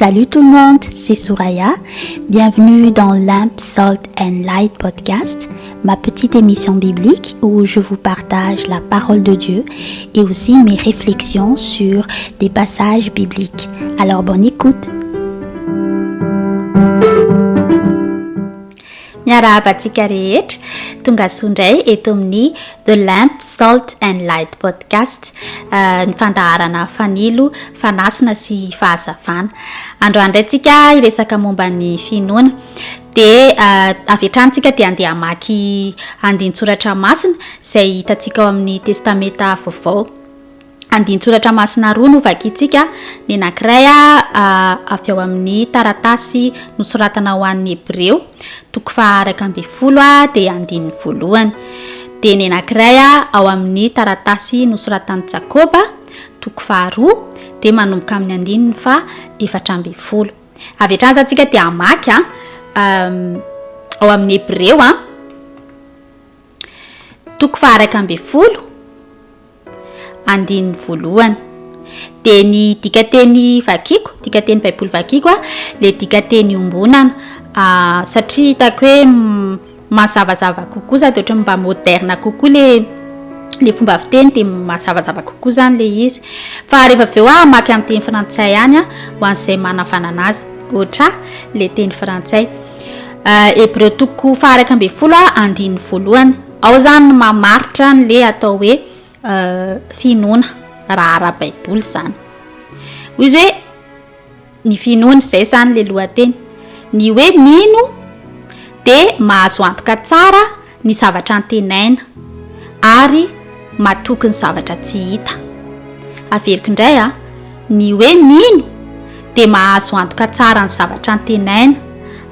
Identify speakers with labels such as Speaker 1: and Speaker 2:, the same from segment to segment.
Speaker 1: Salut tout le monde, c'est Soraya. Bienvenue dans Lamp, Salt and Light podcast, ma petite émission biblique où je vous partage la parole de Dieu et aussi mes réflexions sur des passages bibliques. Alors bonne écoute.
Speaker 2: Miarahaba antsika rehetra, tonga soa indray eto amin'ny The Lamp, Salt and Light Podcast, ny fandaharana fanilo, fanasina sy fahazavana. Androany indray tsika hiresaka momba ny finoana. Dia avy hatrany tsika dia andeha hamaky andinin-tsoratra masina izay hitantsika ao amin'ny Testamenta Vaovao. Andinin-tsoratra masina roa no vakintsika, ny anankiray avy ao amin'ny taratasy nosoratana ho an'ny Hebreo, toko faha 11 dia andininy voalohany. Dia ny anankiray ao amin'ny taratasy nosoratan'i Jakoba, toko faharoa, dia manomboka amin'ny andininy faha 14. Avy hatrany izany tsika dia hamaky ao amin'ny Hebreo, toko faha 11. Andininy voalohany. Dia ny dikanteny vakiko, dikanteny baiboly vakiko a, le dikanteny iombonana satria hitako hoe mazavazava kokoa sady ohatran'ny mba moderne kokoa le le fomba fiteny dia mazavazava kokoa zany le izy. Fa rehefa avy eo aho hamaky amin'ny teny frantsay ihany a, ho an'izay manavanana azy ohatr'ahy le teny frantsay. Hebreo toko faha 11 a, andininy voalohany. Ao izany no mamaritra an'le atao hoe finoana raha ara-baiboly izany. Hoy izy hoe ny finoana, izay izany le lohateny. Ny hoe mino dia mahazo antoka tsara ny zavatra antenaina ary matoky ny zavatra tsy hita. Averiko indray a, ny hoe mino dia mahazo antoka tsara ny zavatra antenaina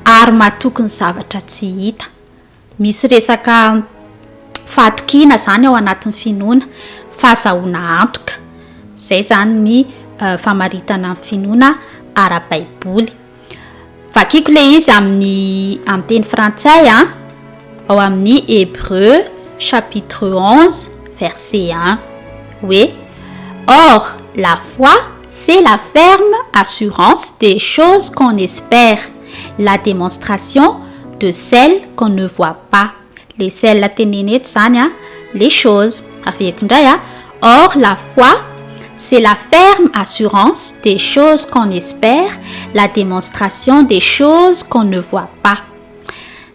Speaker 2: ary matoky ny zavatra tsy hita. Misy resaka fahatokiana izany ao anatin'ny finoana, fahazahoana antoka. Izay izany ny famaritana ny finoana ara-baiboly. Vakiko ilay izy amin'ny amin'ny teny frantsay a, ao amin'ny Hébreux chapitre 11 verset 1 hoe Or la foi c'est la ferme assurance des choses qu'on espère, la démonstration de celles qu'on ne voit pas. Les celles teneny eto zany a, les choses. Averiko indray a, or la foi c'est la ferme assurance des choses qu'on espère, la démonstration des choses qu'on ne voit pas.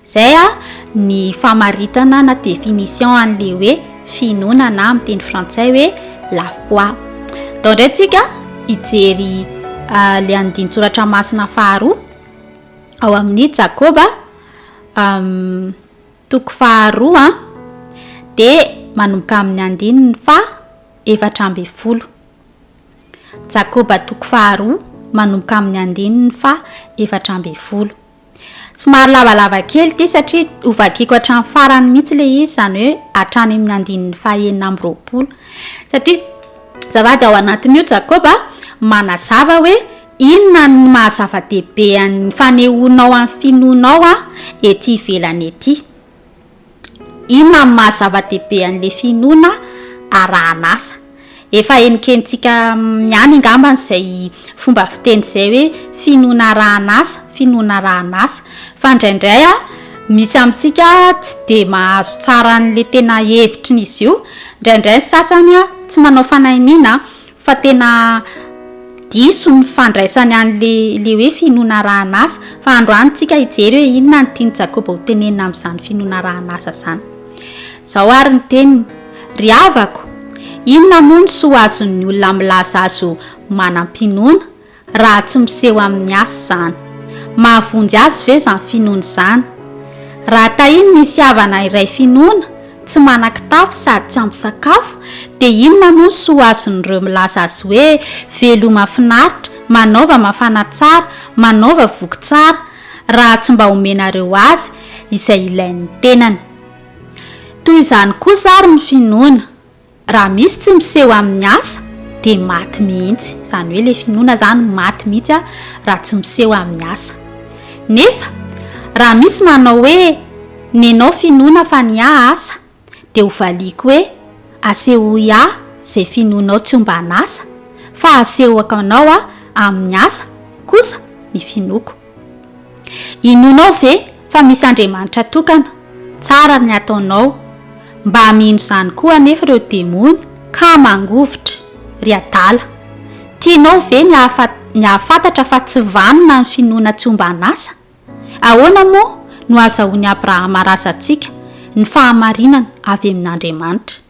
Speaker 2: Zay a ny famaritana na définition an'le hoe finoana na amin'ny teny frantsay hoe la foi. Dao indray tsika hijery le andinin-tsoratra masina faharoa ao amin'ny Jakoba toko faharoa dia manomboka amin'ny andininy faha 14. Jakoba toko faharoa manomboka amin'ny andininy faha 14. Somary lavalava kely ity satria hovakiko hatramin'ny farany mihitsy ilay izy, izany hoe hatrany amin'ny andininy faha 26. Satria azafady ao anatin'io Jakoba manazava hoe inona ny maha zava-dehibe an'ny fanehoanao an'ny finoanao ety ivelany ety. Inona no maha zava-dehibe an'ilay finoana arahan'asa? Efa henokentsika ihany angambany izay fomba fiteny izay hoe finoana arahan'asa, finoana arahan'asa. Fa indraindray misy amintsika tsy dia mahazo tsara an'ilay tena hevitry ny izy io. Indraindray ny sasany tsy manao fanahiniana Fa tena diso ny fandraisany an'le le hoe finoana arahan'asa. Fa androany tsika hijery hoe inona no tian'i Jakoba ho tenenina amin'izany finoana arahan'asa izany. Izao ary ny teniny, Ry havako, inona moa ny soa azon'ny olona milaza azy ho manam-pinoana? Raha tsy miseho amin'ny asa izany. Mahavonjy azy ve izany finoana izany? Raha tahiny misy havana iray finoana, tsy manan-kitafy sady tsy ampy sakafo, dia inona moa ny soa azon'ireo milaza azy hoe veloma finaritra, manaova mafana tsara, manaova voky tsara, raha tsy mba omenareo azy izay ilain'ny tenany? Toy izany kosa ary ny finoana. Raha misy tsy miseho amin'ny asa dia maty mihitsy, izany hoe ilay finoana izany maty mihitsy raha tsy miseho amin'ny asa. Nefa raha misy manao hoe nenao finoana fa ny ahy asa dia ho valiako hoe asehoy ahy izay finoanao tsy omban'asa fa asehoko anao aho amin'ny asa. kosa ny finoako. Inoanao ve fa misy Andriamanitra tokana? Tsara ny ataonao. Mba mino izany koa anefa ireo demony ka mangovitra. Ry adala! Tianao ve ny ny hahafantatra fa tsy vanona ny finoana tsy omban'asa? Ahoana moa no azahoan'i Abrahama razantsika ny fahamarinana avy amin'Andriamanitra?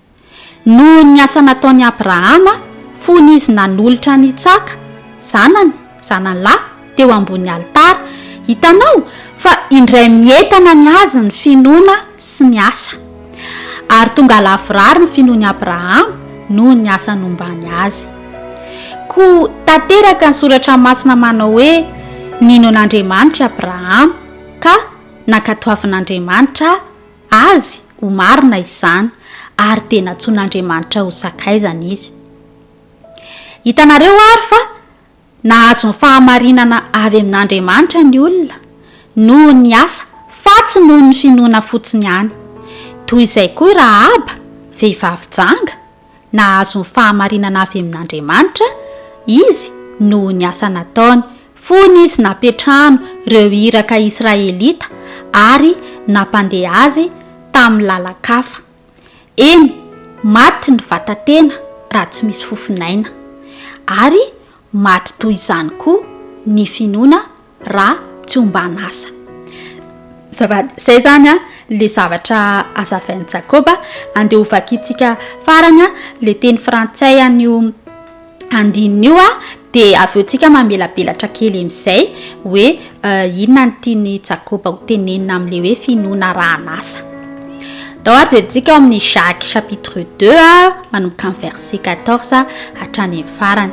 Speaker 2: Noho ny asa nataon'i Abrahama fony izy nanolotra an'i Itsaka, zanany, zanany lahy, teo ambony alitara. Hitanao fa indray mientana ny azy ny finoana sy ny asa. Ary tonga lavorary ny finoan'i Abrahama noho ny asa nombany azy. Koa tanteraka ny soratra masina manao hoe, Nino an'Andriamanitra i Abrahama, ka nankatoavin'Andriamanitra azy ho marina izany, ary dia nantsoin'Andriamanitra ho sakaizany izy. Hitanareo àry fa nahazo ny fahamarinana avy amin'Andriamanitra ny olona, noho ny asa, fa tsy noho ny finoana fotsiny ihany. Toy izay koa i Rahaba, vehivavy janga, Nahazo ny fahamarinana avy amin'Andriamanitra izy noho ny asa nataony, fony izy nampiantrano ireo iraka israelita ary nampandeha azy tamin'ny lalan-kafa. Eny, maty ny vatan-tena raha tsy misy fofon'aina. Ary maty toy izany koa ny finoana raha tsy omban'asa. Azafady, izay izany an, ilay zavatra azavain'i Jakoba. Andeha ho vakintsika farany an, ilay teny frantsay an'io andininy io an, dia avy eo tsika mamelabelatra kely amin'izay hoe inona no tian'i Jakoba ho tenenina amin'ilay hoe finoana arahan'asa. Ndao ary jerentsika ao amin'ny Jacques chapitre 2 manomboka amin'ny verset 14 hatrany amin'ny farany.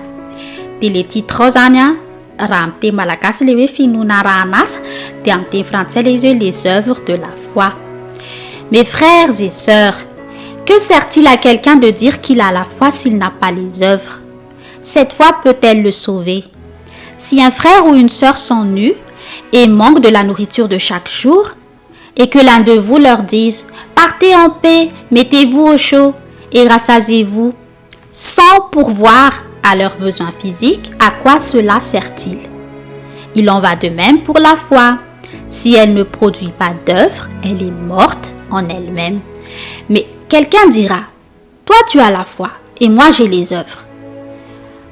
Speaker 2: Dia ilay titre ao izany an, Raha amin'ny teny malagasy ilay hoe finoana arahan'asa dia amin'ny teny frantsay ilay izy hoe les œuvres de la foi. Mes frères et sœurs, que sert-il à quelqu'un de dire qu'il a la foi s'il n'a pas les œuvres? Cette foi peut-elle le sauver? Si un frère ou une sœur sont nus et manquent de la nourriture de chaque jour, et que l'un de vous leur dise, Partez en paix, mettez-vous au chaud et rassasiez-vous, sans pourvoir à leurs besoins physiques, à quoi cela sert-il Il en va de même pour la foi. Si elle ne produit pas d'œuvre, elle est morte en elle-même. Mais quelqu'un dira, toi tu as la foi et moi j'ai les œuvres.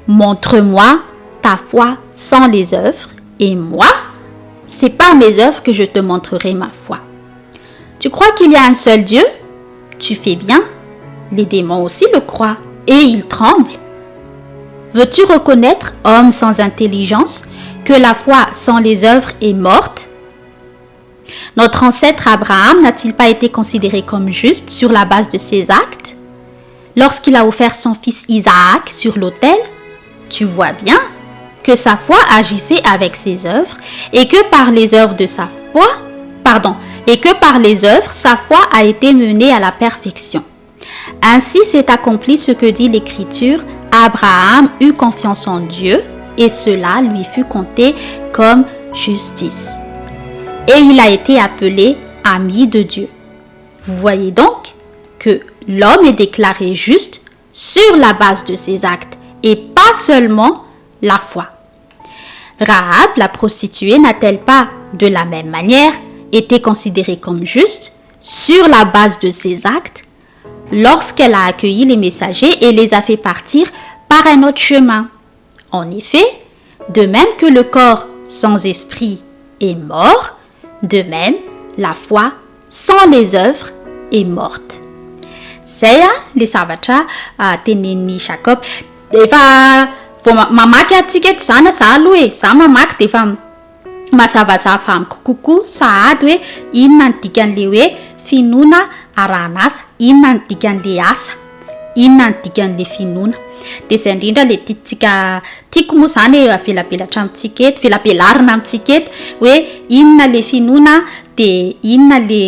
Speaker 2: Montre-moi ta foi sans les œuvres et moi, c'est par mes œuvres que je te montrerai ma foi. Tu crois qu'il y a un seul Dieu Tu fais bien. Les démons aussi le croient et ils tremblent. Veux-tu reconnaître, homme sans intelligence, que la foi sans les œuvres est morte Notre ancêtre Abraham n'a-t-il pas été considéré comme juste sur la base de ses actes Lorsqu'il a offert son fils Isaac sur l'autel, tu vois bien que sa foi agissait avec ses œuvres et que par les œuvres de sa foi, pardon, et que par les œuvres, sa foi a été menée à la perfection. Ainsi s'est accompli ce que dit l'Écriture, Abraham eut confiance en Dieu et cela lui fut compté comme justice. Et il a été appelé ami de Dieu. Vous voyez donc que l'homme est déclaré juste sur la base de ses actes et pas seulement la foi. Rahab, la prostituée, n'a-t-elle pas, de la même manière, été considérée comme juste sur la base de ses actes lorsqu'elle a accueilli les messagers et les a fait partir par un autre chemin En effet, de même que le corps sans esprit est mort, de même la foi sans les œuvres est morte. Zay a le zavatra tenenin'i Jacob. Efa vao mamaky antsika eto zany za aloha e, za mamaky de efa mazavazava amiko kokoa sahady hoe inona ny dikan'le hoe finoana arahan'asa, inona ny dikan'le asa, inona ny dikan'le finoana. De zay indrindra le tiantsika, tiako moa zany e avelabelatra amintsika eto, velabelarina amintsika eto hoe inona le finoana de inona le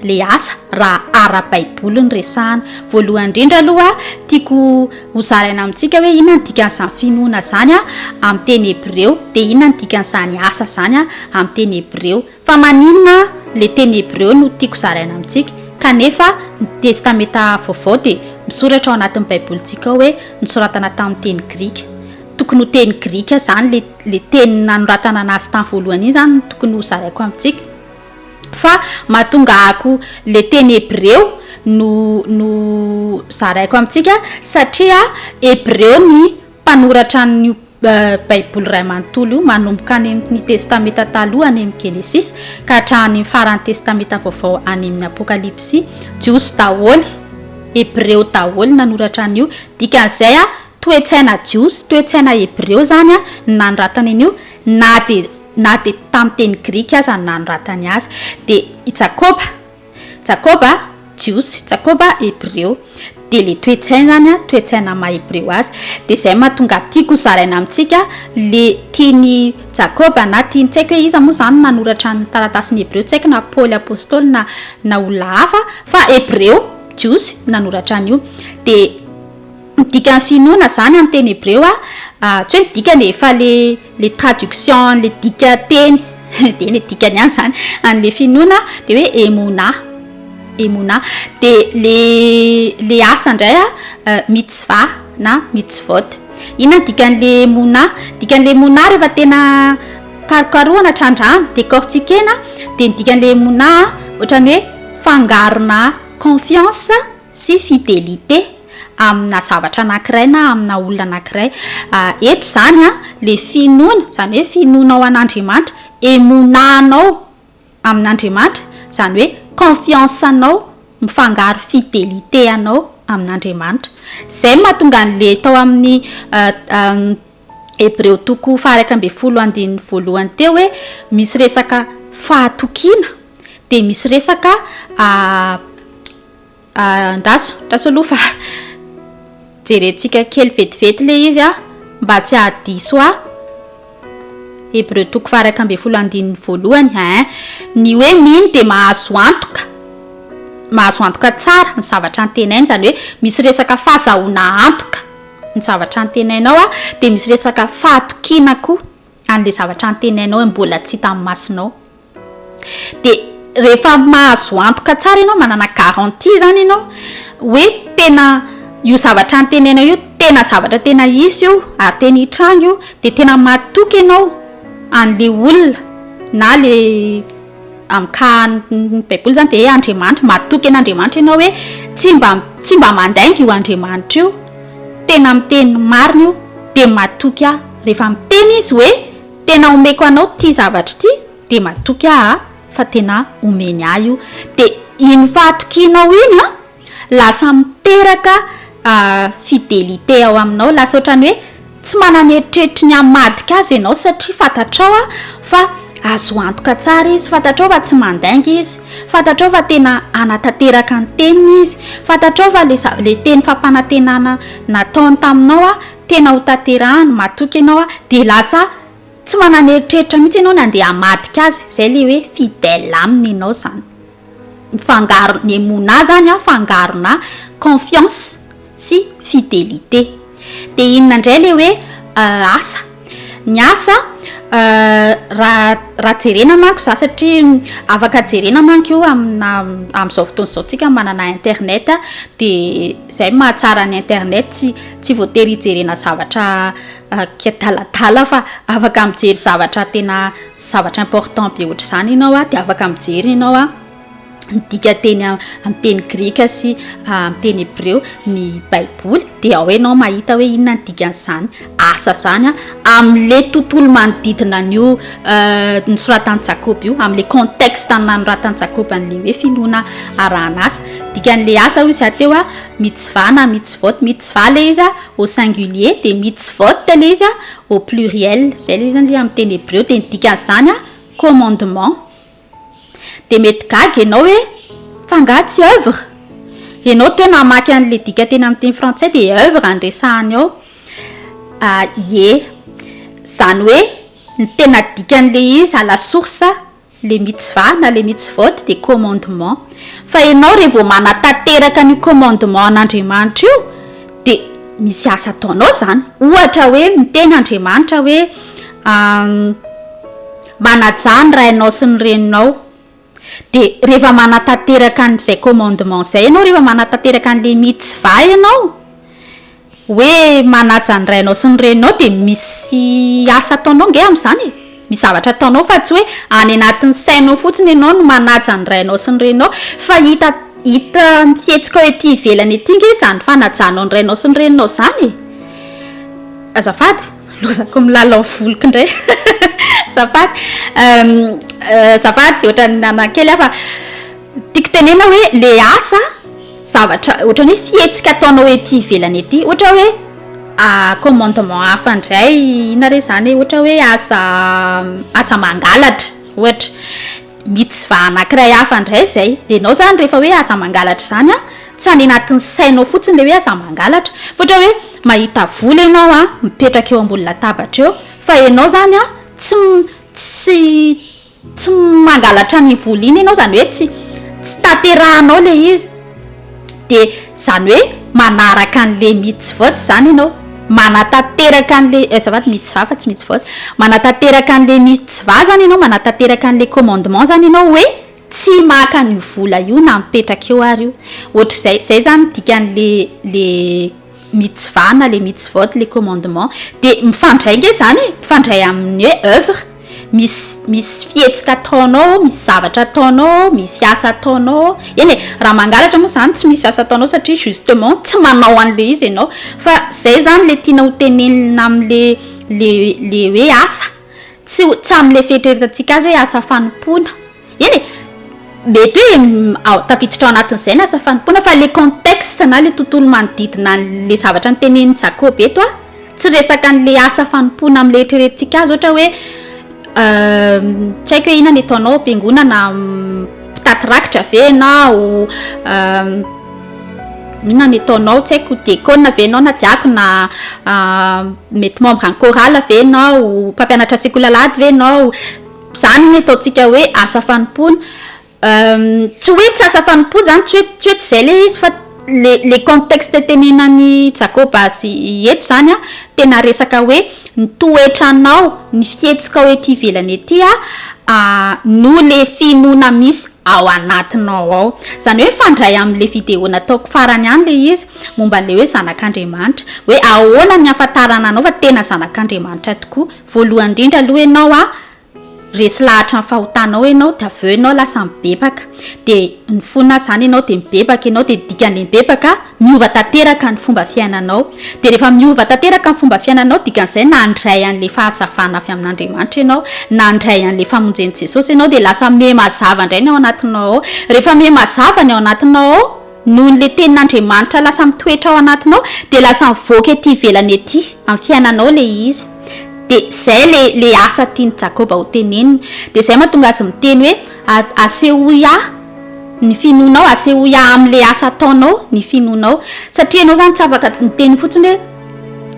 Speaker 2: le asa raha ara-baiboly no resahana. Voalohany indrindra aloha tiako ho zaraina amintsika hoe inona ny dikan'izany finoana izany amin'ny teny hebreo, dia inona ny dikan'izany asa izany amin'ny teny hebreo. Fa maninona le teny hebreo no tiako zaraina amintsika kanefa ny testamenta vaovao dia misoratra ao anatin'ny baibolintsika ao hoe nosoratana tamin'ny teny grika. tokony ho teny grika zany le le teny nanoratana anazy tamin'ny voalohany iny zany no tokony ho zaraiko amintsika. Fa mahatonga ako le teny hebreo no no zaraiko amintsika satria hebreo ny mpanoratra an'io Baiboly iray manontolo io, manomboka any amin'ny Testamenta Taloha any amin'ny Genesisy ka hatrany amin'ny faran'ny Testamenta Vaovao any amin'ny Apokalypsy. Jiosy daholo, Hebreo daholo nanoratra an'io. Dikan'izay, toe-tsaina jiosy, toe-tsaina hebreo izany no nanoratany an'io, na dia na dia tamin'ny teny grika aza no nanoratany azy. Dia i Jakoba, Jakoba Jiosy, Jakoba Hebreo. Dia ilay toe-tsaina izany an, toe-tsaina maha Hebreo azy. Dia izay mahatonga tiako hozaraina amintsika ilay tian'i Jakoba na tian'i, tsy haiko hoe iza moa izany no nanoratra ny taratasin'ny Hebreo, tsy haiko na Paoly Apostoly na na olona hafa, fa Hebreo, Jiosy, nanoratra an'io. Dia ny dikan'ny finoana izany amin'ny teny Hebreo an, tsy hoe ny dikany e, fa ilay le traduction an'le dika teny de le dikany ihany zany an'le finoana de hoe emuna emuna de le le asa indray a mitzvah na mitzvot inona ny dikan'le emuna dikan'le emuna rehefa tena karokarohana trandrahana décortiquena de ny dikan'le emuna ohatran'ny hoe fangarona confiance sy fidélité amina zavatra anankiray na amina olona anankiray. Eto izany an, le finoana, izany hoe finoanao an'Andriamanitra, emonà-nao amin'Andriamanitra, izany hoe confiance-nao mifangaro fidélité anao amin'Andriamanitra. Izay no mahatonga an'le tao amin'ny Hebreo toko faha-11 andininy voalohany teo hoe misy resaka fahatokiana dia misy resaka Andraso, andraso aloha fa jerentsika kely vetivety ilay izy a, mba tsy hahadiso ahy. Hebreo toko faha-11 andininy voalohany, ein. Ny hoe mino dia mahazo antoka, mahazo antoka tsara ny zavatra antenaina, izany hoe misy resaka fahazahoana antoka ny zavatra antenainao a, dia misy resaka fahatokiana koa an'ilay zavatra antenainao hoe mbola tsy hitan'ny masonao. Dia rehefa mahazo antoka tsara ianao, manana garantie izany ianao hoe tena io zavatra antenainao io tena zavatra tena hisy io ary tena hitranga io, dia tena matoky ianao an'ilay olona na ilay amin'ny cas ny baiboly izany dia hoe Andriamanitra, matoky an'Andriamanitra ianao hoe tsy mba tsy mba mandainga io Andriamanitra io, tena miteny marina io, dia matoky aho. Rehefa miteny izy hoe Tena omeko anao ity zavatra ity dia matoky aho a fa tena omeny ahy io. Dia iny fahatokianao iny an, lasa miteraka fidélité ao aminao, lasa ohatran'ny hoe tsy manana eritreritry ny hamadika azy ianao satria fantatrao a fa azo antoka tsara izy, fantatrao fa tsy mandainga izy, fantatrao fa tena hanatanteraka ny teniny izy, fantatrao fa le le teny fampanantenana nataony taminao a tena ho tanterahany, matoky ianao a, dia lasa tsy manana eritreritra mihitsy ianao ny handeha hamadika azy, izay ilay hoe fidèle aminy ianao izany. Mifangaro, ny emunah izany a, fangarona confiance sy fidélité. Dia inona indray ilay hoe asa? Ny asa, raha raha jerena manko za satria afaka jerena manko io amina amin'izao fotoana izao tsika manana internet dia izay no mahatsara ny internet tsy tsy voatery hijerena zavatra kiadaladala fa afaka mijery zavatra tena zavatra important be ohatr'izany ianao a dia afaka mijery ianao a ny dikanteny amin'ny teny grika sy amin'ny teny hebreo ny baiboly dia ao ianao mahita hoe inona ny dikan'izany asa izany a amin'le tontolo manodidina an'io nosoratan'i Jakoba io amin'le contexte nanoratan'i Jakoba an'le hoe finoana arahana asa dikan'le asa hoy izy teo a mitzvah na mitzvot mitzvah le izy a au singulier dia mitzvot le izy a au pluriel zay le izy zany amin'ny teny hebreo dia ny dikan'izany a commandement Dia mety gaga ianao hoe fa angaha tsy oeuvre? Ianao teo namaky an'ilay dikanteny amin'ny teny frantsay dia oeuvre no resahany ao. Ie, izany hoe ny tena dikan'ilay izy à la source ilay mitzvah na ilay mitzvot dia commandement. Fa ianao raha vao manatanteraka an'io commandement an'Andriamanitra io dia misy asa ataonao izany. Ohatra hoe miteny Andriamanitra hoe Manajà ny rainao sy ny reninao. Dia rehefa manatanteraka an'izay commandement izay ianao, rehefa manatanteraka an'ilay mitzvah ianao, Hoe manaja ny rainao sy ny reninao dia misy asa ataonao nge amin'izany e! Misy zavatra ataonao fa tsy hoe any anatin'ny sainao fotsiny ianao no manaja ny rainao sy ny reninao fa hita hita amin'ny fihetsikao ety ivelany ety nge izany fanajanao ny rainao sy ny reninao izany e! Azafady, lozako milalao voloko indray azafady, azafady ohatran'ny nanakely aho fa tiako tenena hoe le asa zavatra ohatran'ny hoe fihetsika ataonao ety ivelany ety, ohatra hoe commandement hafa indray inona re izany e, ohatra hoe aza aza mangalatra ohatra, mitzvah anankiray hafa indray izay, dia ianao izany rehefa hoe aza mangalatra izany an, tsy any anatin'ny sainao fotsiny ilay hoe aza mangalatra, fa ohatra hoe mahita vola ianao an, mipetraka eo ambony latabatra eo, fa ianao izany an tsy tsy Tsy mangalatra ny vola iny ianao, izany hoe tsy tsy tanterahanao ilay izy. Dia izany hoe manaraka an'ilay mitzvot izany ianao. Manatanteraka an'ilay, azafady mitzvah fa tsy mitzvot. Manatanteraka an'ilay mitzvah izany ianao, manatanteraka an'ilay commandement izany ianao hoe tsy maka an'io vola io na mipetraka eo ary io. Ohatr'izay, izay izany ny dikan'ilay ilay mitzvah na ilay mitzvot, ilay commandement. Dia mifandray ange izany e, mifandray amin'ny hoe oeuvre. Misy misy fihetsika ataonao ao, misy zavatra ataonao ao, misy asa ataonao ao. Eny e, raha mangalatra moa izany tsy misy asa ataonao satria justement tsy manao an'ilay izy ianao. Fa izay izany ilay tiana ho tenenina amin'ilay le le hoe asa. Tsy tsy amin'ilay fieritreretantsika azy hoe asa fanompoana. Eny e, mety hoe tafiditra ao anatin'izay ny asa fanompoana fa ilay contexte na ilay tontolo manodidina an'ilay zavatra notenenin'i Jakoba eto an, tsy resaka an'ilay asa fanompoana amin'ilay eritreretintsika azy ohatra hoe tsy haiko hoe inona ny ataonao ao am-piangonana, mpitaty rakitra ve ianao, inona ny ataonao tsy haiko, diakona ve ianao na diakona, mety membre en chorale ve ianao, mpampianatra sekoly alahady ve ianao, Izany ny ataontsika hoe asa fanompoana. Tsy hoe tsy asa fanompoana izany, tsy hoe tsy hoe tsy izay ilay izy fa le le contexte itenenan'i Jakoba azy eto izany an, tena resaka hoe ny toetranao, ny fihetsikao ety ivelany ety an, no le finoana misy ao anatinao ao. Izany hoe mifandray amin'ilay vidéo nataoko farany ihany ilay izy, momba an'ilay hoe zanak'Andriamanitra. Hoe ahoana ny ahafantarana anao fa tena zanak'Andriamanitra tokoa. Voalohany indrindra aloha ianao a, resy lahatra ny fahotanao ianao dia avy eo ianao lasa mibebaka. Dia nifona izany ianao dia mibebaka ianao dia ny dikan'ilay mibebaka miova tanteraka ny fomba fiainanao. Dia rehefa miova tanteraka ny fomba fiainanao dikan'izay nandray an'ilay fahazavana avy amin'Andriamanitra ianao, nandray an'ilay famonjen'i Jesosy ianao dia lasa miha-mazava indray ny ao anatinao ao. Rehefa miha-mazava ny ao anatinao ao, Noho ilay tenin'Andriamanitra lasa mitoetra ao anatinao dia lasa mivoaka ety ivelany ety amin'ny fiainanao ilay izy. Dia izay ilay ilay asa tian'i Jakoba ho tenenina. Dia izay mahatonga azy miteny hoe asehoy ahy ny finoanao, asehoy ahy amin'ilay asa ataonao ny finoanao. Satria ianao izany tsy afaka miteny fotsiny hoe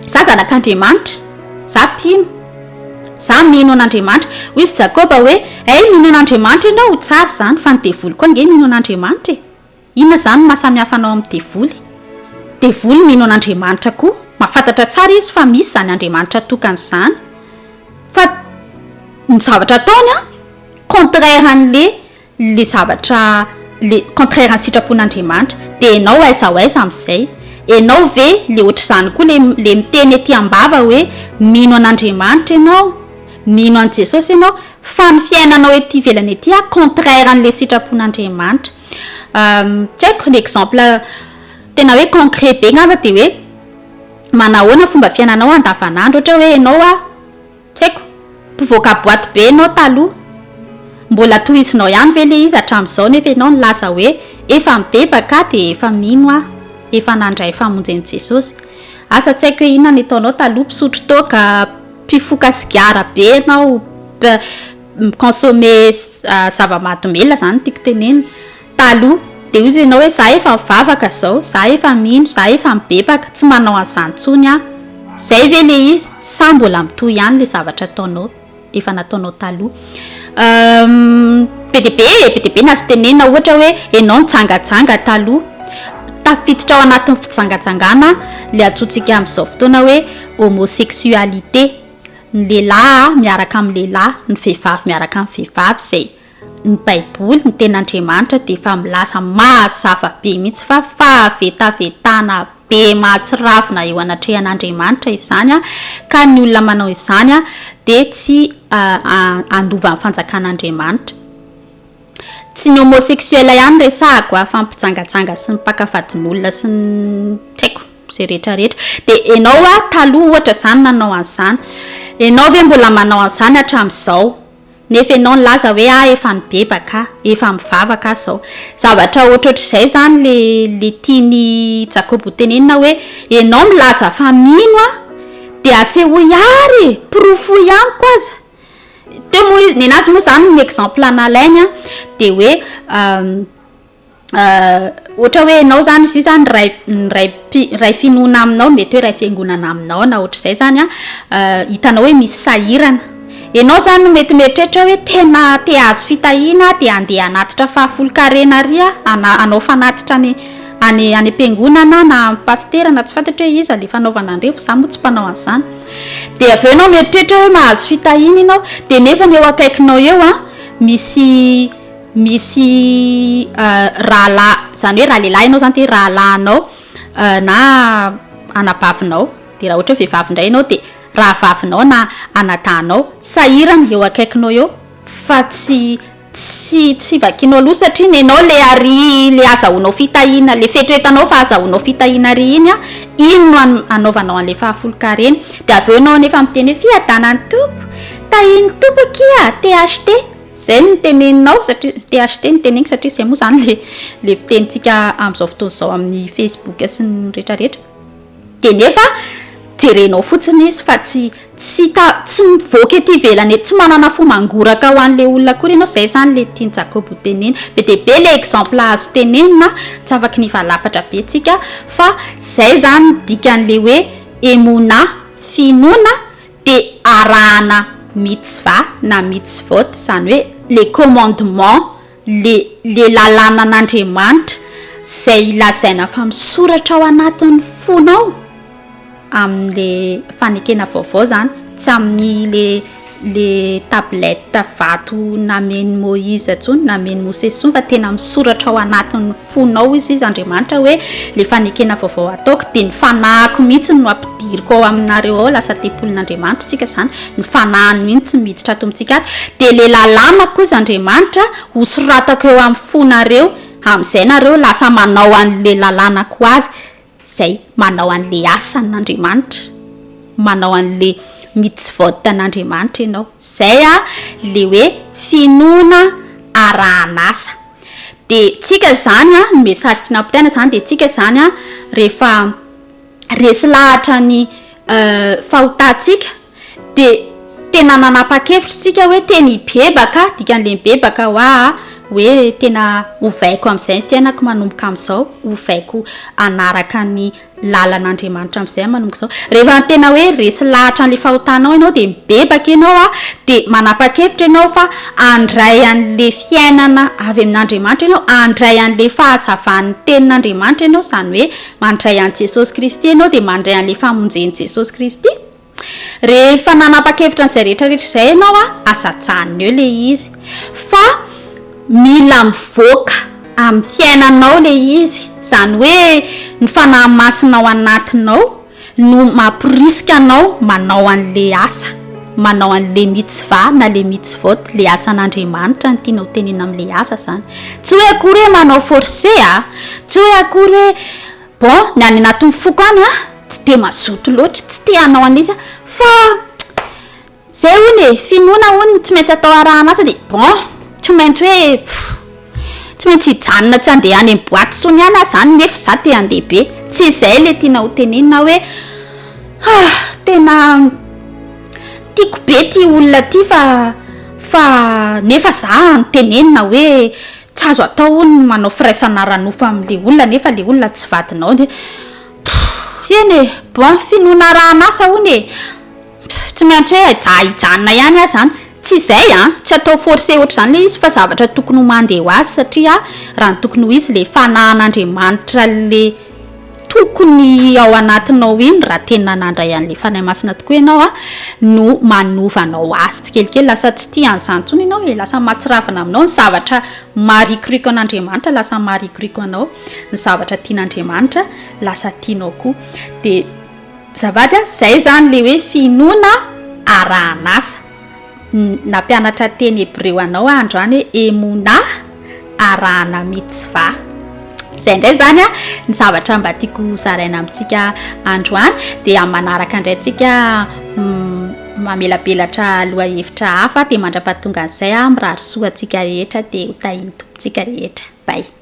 Speaker 2: za zanak'Andriamanitra, za mpino, za mino an'Andriamanitra. Hoy izy Jakoba hoe hay mino an'Andriamanitra ianao, tsara izany fa ny devoly koa ange mino an'Andriamanitra e. Inona izany no maha samy hafa anao amin'ny devoly? Devoly mino an'Andriamanitra koa, mahafantatra tsara izy fa misy izany Andriamanitra tokana izany, fa ny zavatra ataony an, contraire an'le le zavatra le contraire ny sitrapon'Andriamanitra, dia ianao aiza ho aiza amin'izay? Ianao ve le ohatr'izany koa le le miteny ety am-bava hoe mino an'Andriamanitra ianao, mino an'i Jesosy ianao, fa ny fiainanao ety ivelany ety an contraire an'le sitrapon'Andriamanitra. Tsy haiko, ny exemple tena hoe concret be angamba dia hoe manahoana fomba fiainanao andavanandro, ohatra hoe ianao a, tsy haiko, mpivoaka boite be ianao taloha, mbola tohizinao ihany ve ilay izy hatramin'izao nefa ianao nilaza hoe efa mibebaka aho dia efa mino aho, efa nandray famonjen'i Jesosy. Asa tsy haiko hoe inona ny ataonao taloha, mpisotro toaka, mpifoka sigara be ianao, mi-consommer zava-mahadomelina zany no tiako tenenina, taloha, dia hoy izy ianao hoe za efa mivavaka zao, za efa mino, za efa mibebaka, tsy manao an'izany intsony aho, zay ve le izy sa mbola mitohy ihany le zavatra ataonao efa nataonao taloha? Be dia be e, be dia be ny azo tenenina, ohatra hoe ianao nijangajanga taloha, tafiditra ao anatin'ny fijangajangana le antsointsika amin'izao fotoana hoe homosexualité, Ny lehilahy miaraka amin'ny lehilahy, ny vehivavy miaraka amin'ny vehivavy, izay ny Baiboly, ny Tenin'Andriamanitra dia efa milaza mazava be mihitsy fa fahavetavetana be mahatsiravina eo anatrehan'Andriamanitra izany ka ny olona manao izany dia tsy handova ny fanjakan'Andriamanitra. Tsy ny homosexuel ihany resahako a, fa ny mpijangajanga sy ny mpaka vadin'olona sy ny tsy haiko izay rehetra rehetra. Dia ianao a, taloha ohatra izany nanao an'izany, ianao ve mbola manao an'izany hatramin'izao? Nefa ianao nilaza hoe ah efa nibebaka aho, efa mivavaka aho izao. Zavatra ohatrohatr'izay izany le le tian'i Jakoba ho tenenina hoe ianao milaza fa mino aho dia asehoy àry e, porofoy amiko aza. Teo moa izy, nenazy moa izany ny exemple nalainy an, dia hoe Ohatra hoe ianao izany izy io izany iray iray iray finoana aminao, mety hoe iray fiangonana aminao na ohatr'izay izany an, hitanao hoe misy sahirana. Ianao izany no mety mieritreritra hoe tena te hahazo fitahiana aho dia handeha hanatitra fahafolonkarena ary aho, hanao fanatitra any any any am-piangonana na amin'ny pasitera na tsy fantatro hoe iza ilay fanaovana an'ireny fa izaho moa tsy mpanao an'izany. Dia avy eo ianao mieritreritra hoe mahazo fitahiana ianao dia nefa ny eo akaikinao eo an misy Misy rahalahy, izany hoe raha lehilahy ianao izany dia rahalahinao na anabavinao, dia raha ohatra hoe vehivavy indray ianao dia rahavavinao na anadahinao, sahirana eo akaikinao eo fa tsy tsy tsy vakianao loha satria nenao le ary le azahoanao fitahiana le fieritreretanao fa azahoanao fitahiana ary iny an, iny no anaovanao an'le fahafolonkarena, dia avy eo ianao anefa miteny hoe fiadanan'ny Tompo, tahian'ny Tompo akia, THT. Zay no teneninao satria THT no teneniko satria zay moa zany le le fitenintsika amin'izao fotoana izao amin'ny Facebook sy ny retraretra. De nefa jerenao fotsiny izy fa tsy tsy ta tsy mivoaka ety ivelany ety, tsy manana fo mangoraka ho an'le olona akory ianao, zay zany le tian'i Jakob ho tenenina. Be dia be le exemple azo tenenina, tsy afaky ny hivalapatra be tsika fa zay zany ny dikan'le hoe emuna, finoana, dia arahana mitzvah na mitzvot, izany hoe les commandements, le le lalànan'Andriamanitra izay lazaina fa misoratra ao anatin'ny fonao amin'le fanekena vaovao izany, tsy amin'ny le le tablette vato namen'i Moïse intsony, namen'i Mosesy intsony fa tena misoratra ao anatin'ny fonao izy izy Andriamanitra hoe le fanekena vaovao ataoko dia ny fanahiko mihitsy no ampidiriko ao aminareo ao, lasa tempolin'Andriamanitra isika izany, ny fanahiny mihitsy miditra ato amintsika ato, dia le lalànako hozy Andriamanitra hosoratako eo amin'ny fonareo, amin'izay nareo lasa manao an'le lalànako azy. Izay manao an'le asan'Andriamanitra, manao an'le mitzvot an'Andriamanitra ianao. Izay a le hoe finoana arahan'asa. Dia tsika izany a, ny message tiana ampitaina izany dia tsika izany a rehefa resy lahatra ny fahotantsika Dia tena nanapa-kevitra isika hoe tena hibebaka, dikan'ilay mibebaka hoa hoe tena ovaiko amin'izay ny fiainako manomboka amin'izao, ovaiko hanaraka ny lalan'Andriamanitra amin'izay aho manomboka izao. Rehefa tena hoe resy lahatra an'ilay fahotanao ianao dia mibebaka ianao dia manapa-kevitra ianao fa handray an'ilay fiainana avy amin'Andriamanitra ianao, handray an'ilay fahazavan'ny tenin'Andriamanitra ianao, izany hoe mandray an'i Jesosy Kristy ianao dia mandray an'ilay famonjen'i Jesosy Kristy. Rehefa nanapa-kevitra an'izay rehetra rehetra izay ianao a, aza ajanona eo ilay izy fa mila mivoaka amin'ny fiainanao ilay izy, izany hoe ny Fanahy Masina ao anatinao no mamporisika anao manao an'ilay asa, manao an'ilay mitzvah na ilay mitzvot, ilay asan'Andriamanitra no tiana ho tenenina amin'ilay asa izany. Tsy hoe akory hoe manao forcé a, tsy hoe akory hoe bon ny any anatin'ny foko any a, Tsy dia mazoto loatra, tsy te hanao an'ilay izy aho fa zay hono e, finoana hono tsy maintsy atao arahana asa dia bon, tsy maintsy hoe tsy maintsy hijanona tsy handeha any amin'ny boite intsony ihany aho izany nefa za te handeha be, tsy izay ilay tiana ho tenenina hoe ah tena tiako be ity olona ity fa fa nefa za notenenina hoe tsy azo atao hono ny manao firaisana ara-nofo amin'ilay olona nefa ilay olona tsy vadinao dia Pff, eny e, bon finoana arahan'asa hono e, pff, tsy maintsy hoe hijanona ihany aho zany, tsy izay an, tsy atao forcer ohatr'izany ilay izy fa zavatra tokony ho mandeha ho azy satria raha ny tokony ho izy ilay fanahin'Andriamanitra le tokony ao anatinao iny, raha tena nandray an'ilay Fanahy Masina tokoa ianao a, no manova anao azy tsikelikely, lasa tsy tia an'izany intsony ianao e, lasa mahatsiravina aminao ny zavatra maharikoriko an'Andriamanitra, lasa maharikoriko anao ny zavatra tian'Andriamanitra, lasa tianao koa. Dia azafady a, izay izany ilay hoe finoana arahan'asa. Nampianatra teny hebreo anao aho androany hoe emunah arahana mitzvah. Izay indray izany ny zavatra mba tiako zaraina amintsika androany. Dia amin'ny manaraka indray tsika mamelabelatra lohahevitra hafa. Dia mandra-pahatonga an'izay aho mirary soa antsika rehetra dia ho tahian'ny Tompontsika rehetra. Bye.